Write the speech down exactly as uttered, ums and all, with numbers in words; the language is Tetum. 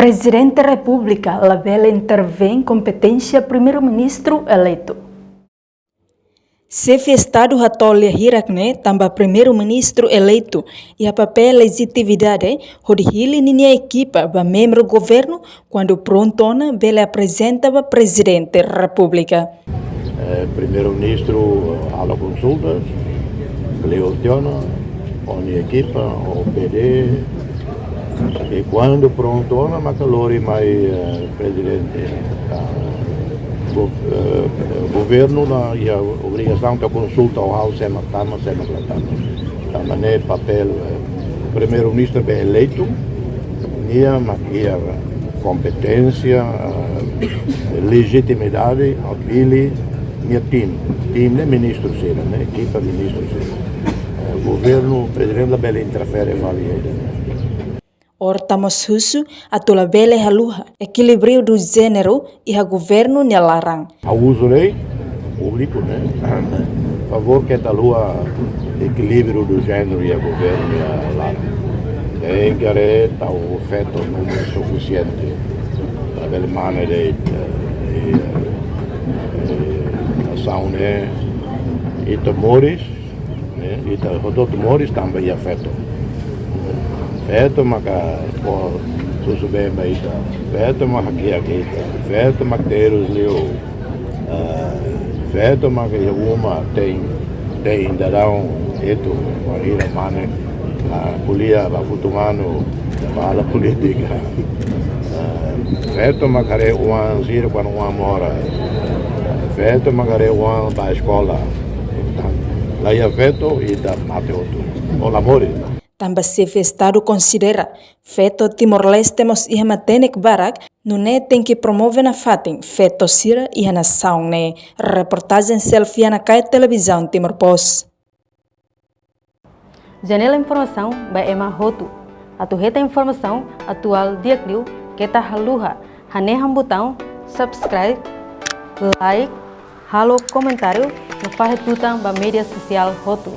Prezidente Repúblika labele intervein kompeténsia Primeiru-Ministru eleitu. Xefe Estadu hato'o lia hirak ne'e tanba Primeiru-Ministru eleitu iha papél lejitividade hodi hili ninia ekipa ba membru governu, kuandu prontu ona bele aprezenta ba Prezidente Repúblika. Eh, Primeiru-Ministru, eh, halo konsulta, bele ustiona, ho nia ekipa, ho P D, i kuandu prontu ona maka lori mai, eh, Prezidente, ah, go-, eh, governu la iha obrigasaun atu konsulta ho ha'u sé mak tama, sé mak la tama. Tanba ne'e papél, eh, Primeiru-Ministru be eleitu, nia mak iha kompeténsia, eh, lejitimidade, atu hili nia tim, tim ne'e ministru sira, ne'e ekipa ministru sira. Eh, governu, Prezidente labele interfere fali ida-ne'e. Horta mós husu atu labele haluha ekilíbriu do jéneru iha governu nia laran. Ha'u husu de'it públiku, ne'e, favór keta haluha ekilíbriu do jéneru iha governu nia laran. Tenke haree tau feto númeru sufisiente. Labele mane de'it, eh, eh, eh, nasaun ne'e, ita moris, ne'e, ita hotu-hotu moris tanba iha feto. Feto maka, o, susubeen ba ita. Feto maka hakiak ita. Feto maka terus liu. Eh, feto maka iha uma te'in, te'in daudaun etu, bainhira mane, ah, ko'alia ba futu manu, ba halo polítika. Eh, feto maka haree oan sira kuandu oan mora. Feto maka haree oan bá eskola. La iha feto, ita mate hotu. Ou la moris. Tanba Xefe Estadu konsidera feto Timor-Leste mós iha matenek barak, nune'e tenke promove nafatin feto sira iha nasaun ne'e. Reportajen Selviana Kaia, Televizaun Timor Post. Janela informasaun ba ema hotu. Atu hetan informasaun atuál di'ak liu, keta haluha hanehan butaun subscribe, like, halo komentáriu no fahe tutan ba média sosiál hotu.